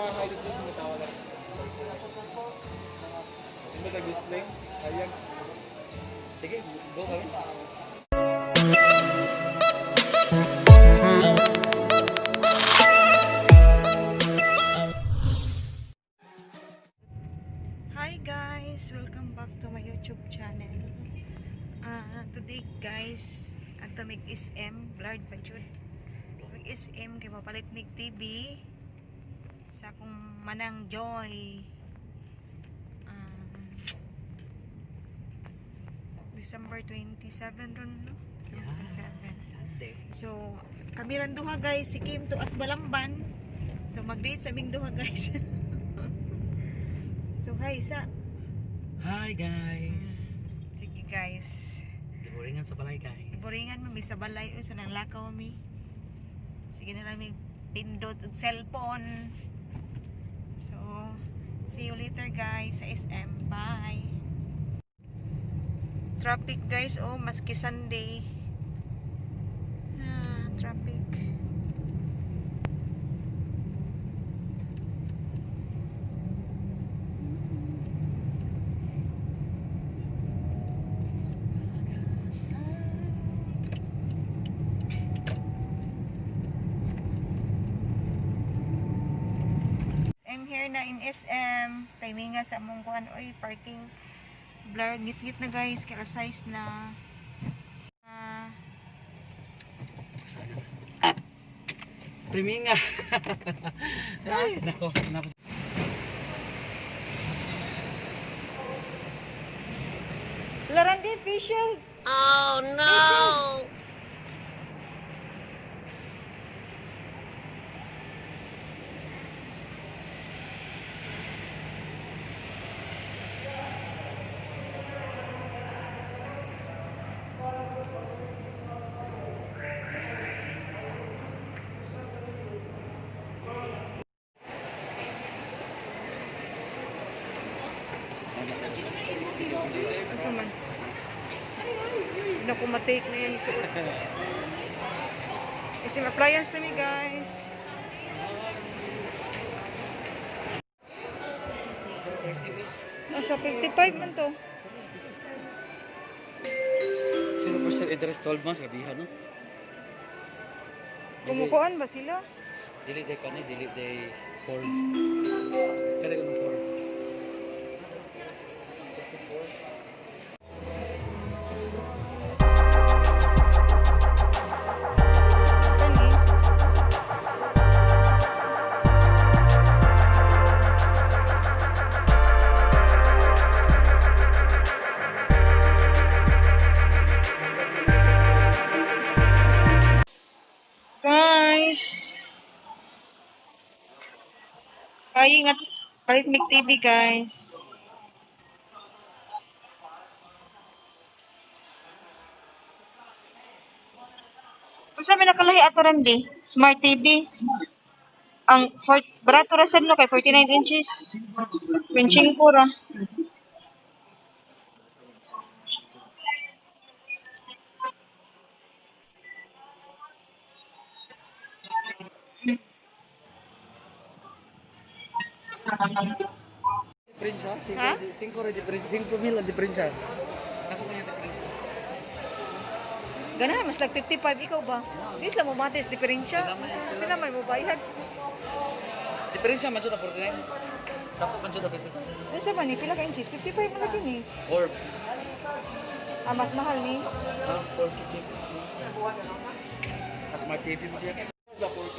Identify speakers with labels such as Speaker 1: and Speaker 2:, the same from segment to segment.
Speaker 1: High definition na tawag lang. Hindi nag-display. Sayang.
Speaker 2: Sige, go kami.
Speaker 3: Hi guys! Welcome back to my YouTube channel. Today guys, ato mig SM, blurred ba jud? Mig SM kay mapalit mig TV sa akong manang Joy. December 27 ron, no? December 27.
Speaker 2: Sunday.
Speaker 3: So, kami ran duha guys, si Kim to Asbalamban. So, mag-date sa aming duha guys. So, hi sa.
Speaker 2: Hi guys.
Speaker 3: Sige guys.
Speaker 2: Giboringan sa balay, guys.
Speaker 3: Boringan mo mi sa balay o sa nanglakaw mi. Sige na lang mi pindot og cellphone. So, see you later guys sa SM. Bye. Traffic guys, oh, maski Sunday. Ah, traffic. I'm here na in SM. Timinga sa among kuan oy parking. Blur ngit-ngit na guys, kaya size na. Ah,
Speaker 2: Sana. Timinga. Ay, nako, nako.
Speaker 3: Larandi facial.
Speaker 4: Oh no!
Speaker 3: Ano man? Naku, matake na yan isuot. SM appliance na mi guys. Asa 55 man to.
Speaker 2: 0% interest 12 months gabihan, no?
Speaker 3: Kumukuan ba sila?
Speaker 2: Dili day kani, dili day 4. Kada ganun 4.
Speaker 3: Kani. Guys. Ay, ingat. Palit mig TV, guys. Basta may nakalahi ato rin di. Smart TV. Ang for, barato ra sad no kay 49 inches. 25 ra.
Speaker 2: Diferensya, 5
Speaker 3: Ha?
Speaker 2: 5 ra diferensya, 5 mil ang diferensya. Nako kanya diferensya.
Speaker 3: Ganahan mas lag 55 ikaw ba? Di sila mo matis diferensya.
Speaker 2: Sila man, sila.
Speaker 3: Sila may mobayad.
Speaker 2: Diferensya man jud na 49. Dapat man jud na 55.
Speaker 3: Ano sa man ni pila ka inches? 55 man lagi ni.
Speaker 2: Or
Speaker 3: Ah, mas mahal ni.
Speaker 2: ah, 46. Ah, Smart TV mo siya.
Speaker 1: The 4K.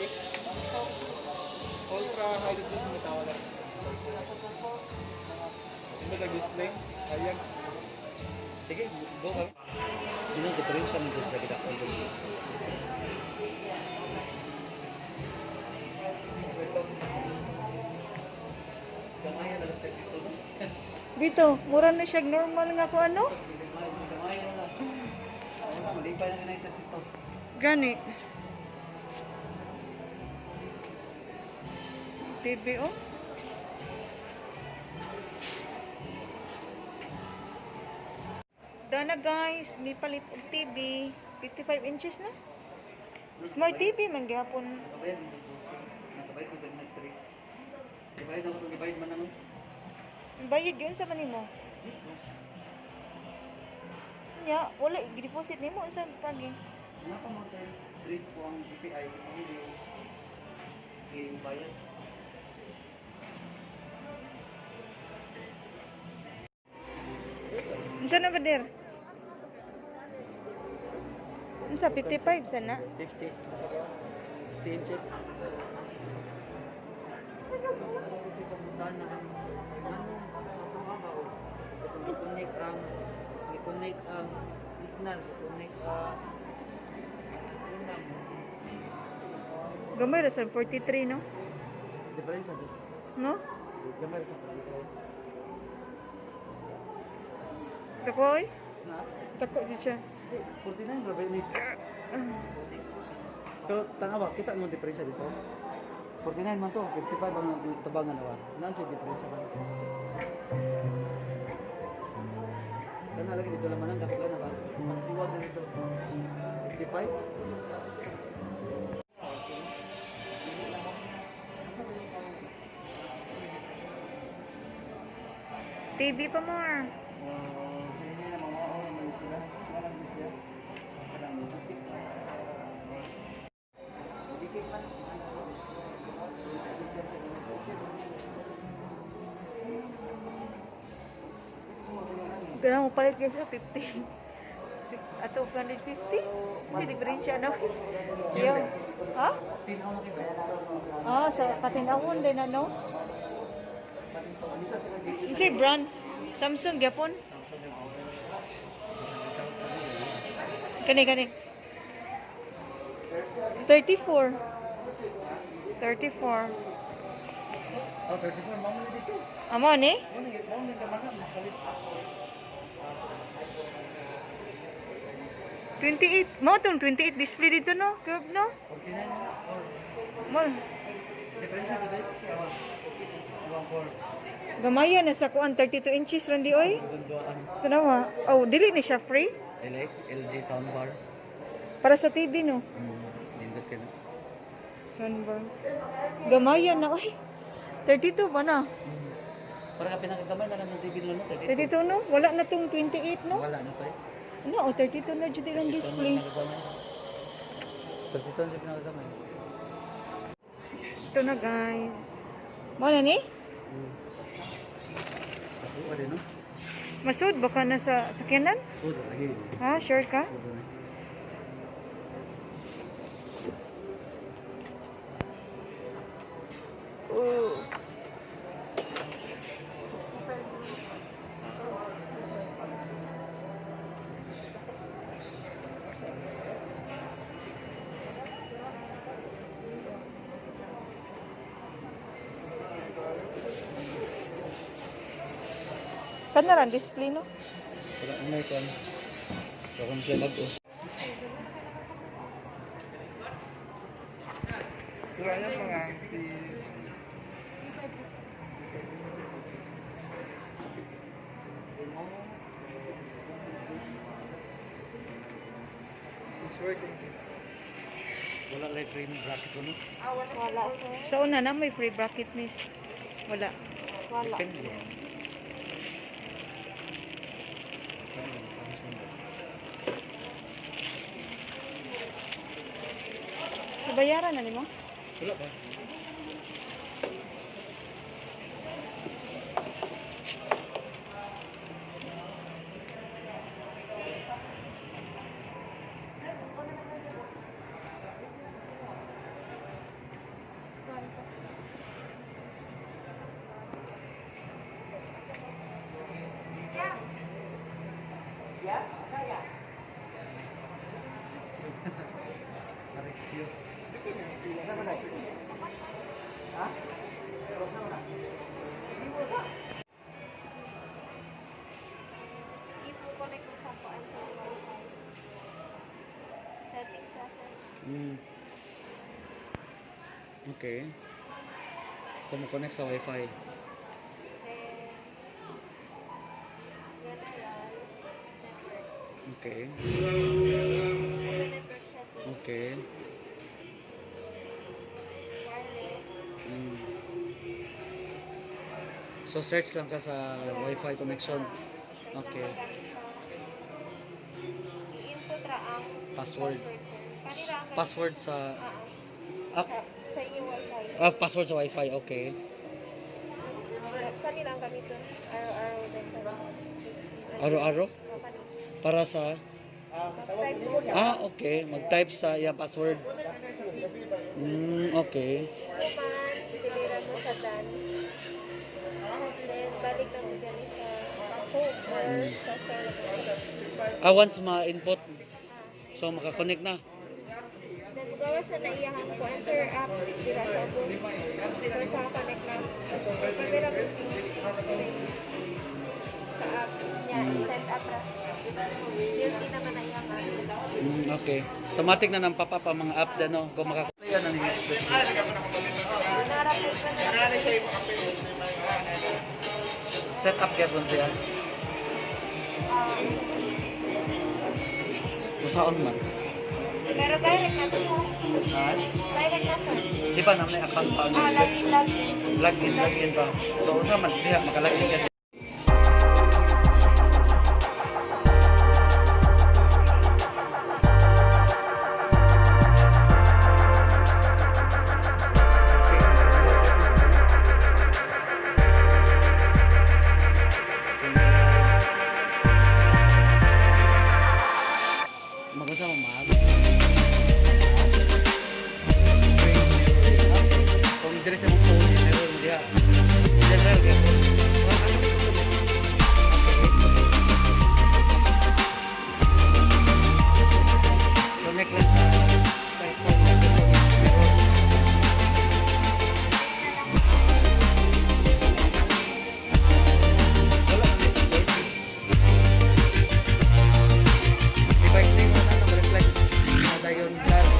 Speaker 1: Ultra high definition na tawag lang. Hindi nag-display. Sayang.
Speaker 2: Sige, go kami. Yun ang diferensya man jud sa gidakon dun. Gamay na lang sa dito, no?
Speaker 3: Dito, mura na siya normal nga ko ano?
Speaker 2: Gamay na lang. Wala, mali pa na 32.
Speaker 3: Gani. TV oh. Dana guys, may palit og TV, 55 inches na. Smart TV man gihapon.
Speaker 2: Nakabayad mo dito. Nakabayad ko din nag-trace. Gibayad ako, gibayad man naman.
Speaker 3: Ang bayad yun sa manimo.
Speaker 2: Gcash.
Speaker 3: Nya, wala gi-deposit nimo unsa pagi.
Speaker 2: Wala pa mo tayo. Risk po ang GPI. Hindi. Gibayad.
Speaker 3: Unsa na ba der? Unsa 55 sana?
Speaker 2: 50. 50 inches. I-connect ang signal, i-connect ang signal.
Speaker 3: Gamay ra sa 43, no?
Speaker 2: Diferensya dito.
Speaker 3: No?
Speaker 2: Gamay ra sa 43.
Speaker 3: Dako oy.
Speaker 2: Na?
Speaker 3: Dako di siya.
Speaker 2: Hindi, 49 ra ba ni? Pero tanawa, kita mo ang diferensya dito. 49 man to, 55 ang tabangan na ba? Naan siya diferensya ba? Kana lagi dito laman ang dakla na ba? Pagsiwag na dito. 55?
Speaker 3: TV pa more. Ganun mo palit guys, oh, 50. Ato 150? Kasi diferensya no? Yo. Ha?
Speaker 2: Tinaw na kita.
Speaker 3: Ah, sa katinawon din ano? Kasi brand Samsung gyapon. Kani kani. 34. 34.
Speaker 2: Oh, 34 mamo na dito.
Speaker 3: Amo ni?
Speaker 2: Mao na kamahan makalit.
Speaker 3: 28. Mo tong 28 display dito no? Curve no?
Speaker 2: 49 na or
Speaker 3: Mo.
Speaker 2: diferensya dito. Tawa. 14.
Speaker 3: Gamaya na sa kuan 32 inches randi oy.
Speaker 2: Gunduan.
Speaker 3: Tanawa. Oh, dili ni siya free
Speaker 2: I like LG soundbar.
Speaker 3: para sa TV no.
Speaker 2: Nindot ka na.
Speaker 3: Sunburn. Gamaya na oy. 32 ba na?
Speaker 2: Para ka pinakagamay na lang ng TV nila no? 32.
Speaker 3: 32 no? Wala na tong 28 no?
Speaker 2: Wala na to eh.
Speaker 3: Ano, oh, 32 na jud ang display.
Speaker 2: 32 ang siya pinakagamay.
Speaker 3: Ito na guys. Mo na ni?
Speaker 2: Ako pa din no?
Speaker 3: Masud baka na sa sakyanan?
Speaker 2: Sud, lagi.
Speaker 3: Ha, sure ka?
Speaker 2: Sud na.
Speaker 3: Oo. Kanaran display no?
Speaker 2: Wala na may kon. Bakang siya mag-o.
Speaker 1: Wala niya mga anti... Sure kung
Speaker 2: Wala light frame bracket ko no?
Speaker 3: Wala. Sa una na may free bracket miss. Wala.
Speaker 2: Wala. Depende.
Speaker 3: Bayaran na nimo?
Speaker 2: Wala ba? Na-rescue.
Speaker 1: Dito na yung pila ng 6.
Speaker 5: I-connect mo sa kuan sa wifi. Settings sa sir.
Speaker 2: Okay. So, mo-connect sa Wi-Fi.
Speaker 5: Then, general, network.
Speaker 2: Okay.
Speaker 5: Sa network settings,
Speaker 2: Okay.
Speaker 5: wireless,
Speaker 2: So search lang ka sa Wi-Fi connection.
Speaker 5: Search lang
Speaker 2: Okay.
Speaker 5: ka gamit sa i-input ra ang
Speaker 2: Password.
Speaker 5: sir. Kanira ang
Speaker 2: Password sa
Speaker 5: Ah,
Speaker 2: ah,
Speaker 5: sa inyong wifi.
Speaker 2: ah, password sa Wi-Fi, okay.
Speaker 5: Kanila ang gamiton. Araw-araw din sa
Speaker 2: Araw-araw
Speaker 5: Oh, kani.
Speaker 2: para sa
Speaker 5: Type mo.
Speaker 2: Ah, okay, mag-type sa iya password. Okay.
Speaker 5: Human, siliran mo sa dan. Then, balik na mo dyan sa home or sa server.
Speaker 2: Ah, once ma-input, so makakonect na.
Speaker 5: Then, gawas na naiyahang ko answer apps dira sa ubos. Or sa connect na. Pwede ra mo sa apps niya, i-set up ra. Guilty naman na iyang app.
Speaker 2: Okay. Automatic na nang pop up ang mga app din, no? Kung maka Yan ang
Speaker 5: Nara po ka na.
Speaker 2: Set up gyapon siya. Usaon man.
Speaker 5: Pero direct na to.
Speaker 2: Ah,
Speaker 5: Direct na sir.
Speaker 2: di ba naman may account pa ano?
Speaker 5: Ah, login, login.
Speaker 2: Login, login pa. So usa man diha makalogin ka. Mag-usap mo, ma'am. Kung diri sa mong phone, meron mo diha. General gyapon. Connect lang sa cellphone. Meron. Wala man network. Device name mo na nag-reflect na dayon klaro.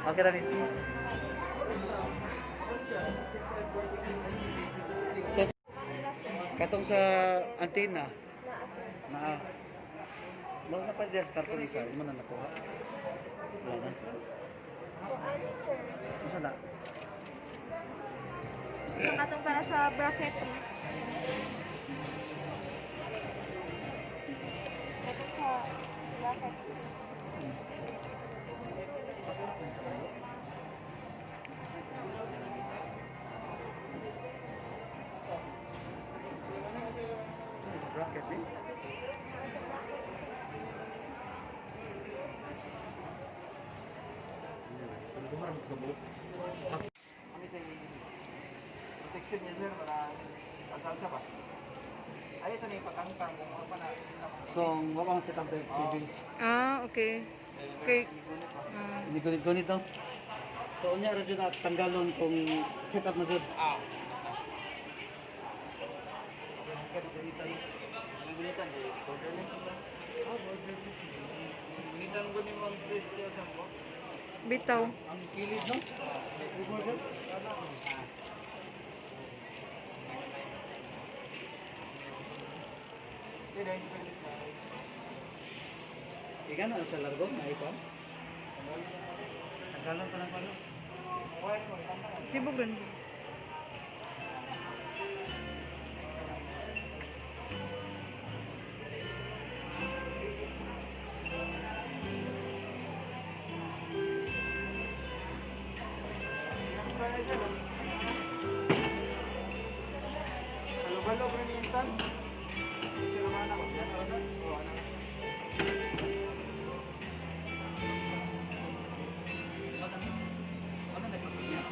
Speaker 2: Okay ra ni. So, katong sa antenna
Speaker 5: Naa sir.
Speaker 2: na Wala na pa diya sa karton isa, mo na nakuha. Wala na.
Speaker 5: Kuan sir.
Speaker 2: Unsa na?
Speaker 5: Sa katong para sa bracket. Katong sa bracket.
Speaker 2: Sa bracket eh.
Speaker 1: Kami sa protection niya sir para asalsa ba? Ay sa ni pagkangkang kung ano pa na.
Speaker 2: So, wala man set up the TV.
Speaker 3: Ah, okay. Okay. Ah.
Speaker 2: Hindi gunit gunit no. So unya ra jud na tanggalon kung set up na jud.
Speaker 1: Ah. Gunitan di borderless ba? Ah, borderless. Gunitan ko ni Ma'am Chris kaya sa mo.
Speaker 3: Bitaw.
Speaker 2: Ang kilid no. May border. Ika na sa largo na ikaw. Tanggalon pa lang pala.
Speaker 3: Sibog rin.
Speaker 1: Halo-halo ko ni Intan. Sino man ako? Yan ano? Oh, ano?
Speaker 2: Ano na niya?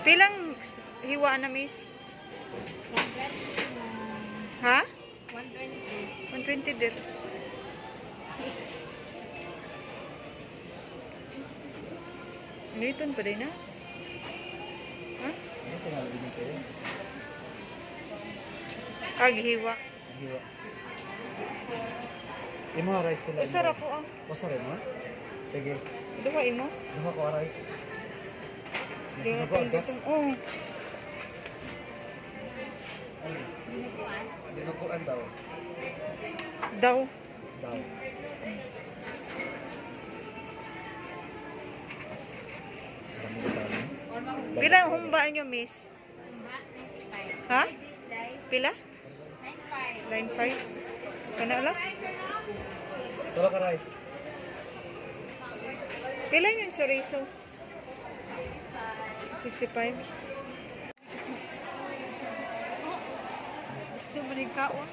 Speaker 3: Pilang hiwa na, miss? Ha?
Speaker 5: 120.
Speaker 3: 120 dir. Newton pa din na? Ha?
Speaker 2: Ito nga lagi kayo.
Speaker 3: Aghiwa.
Speaker 2: Hiwa. Imo nga rice pila.
Speaker 3: Usa ra ko ah.
Speaker 2: Usa ra mo? Sige.
Speaker 3: Duha imo.
Speaker 2: Duha ko rice.
Speaker 3: Di na tong gutong. Oh.
Speaker 2: Dinuguan daw.
Speaker 3: Daw.
Speaker 2: Daw. Dami dami.
Speaker 3: Pila ang humba niyo, miss? Ha? Pila? 95. Kana lang?
Speaker 2: Tulo ka rice.
Speaker 3: Pila yung chorizo? 65. So, manig kaon.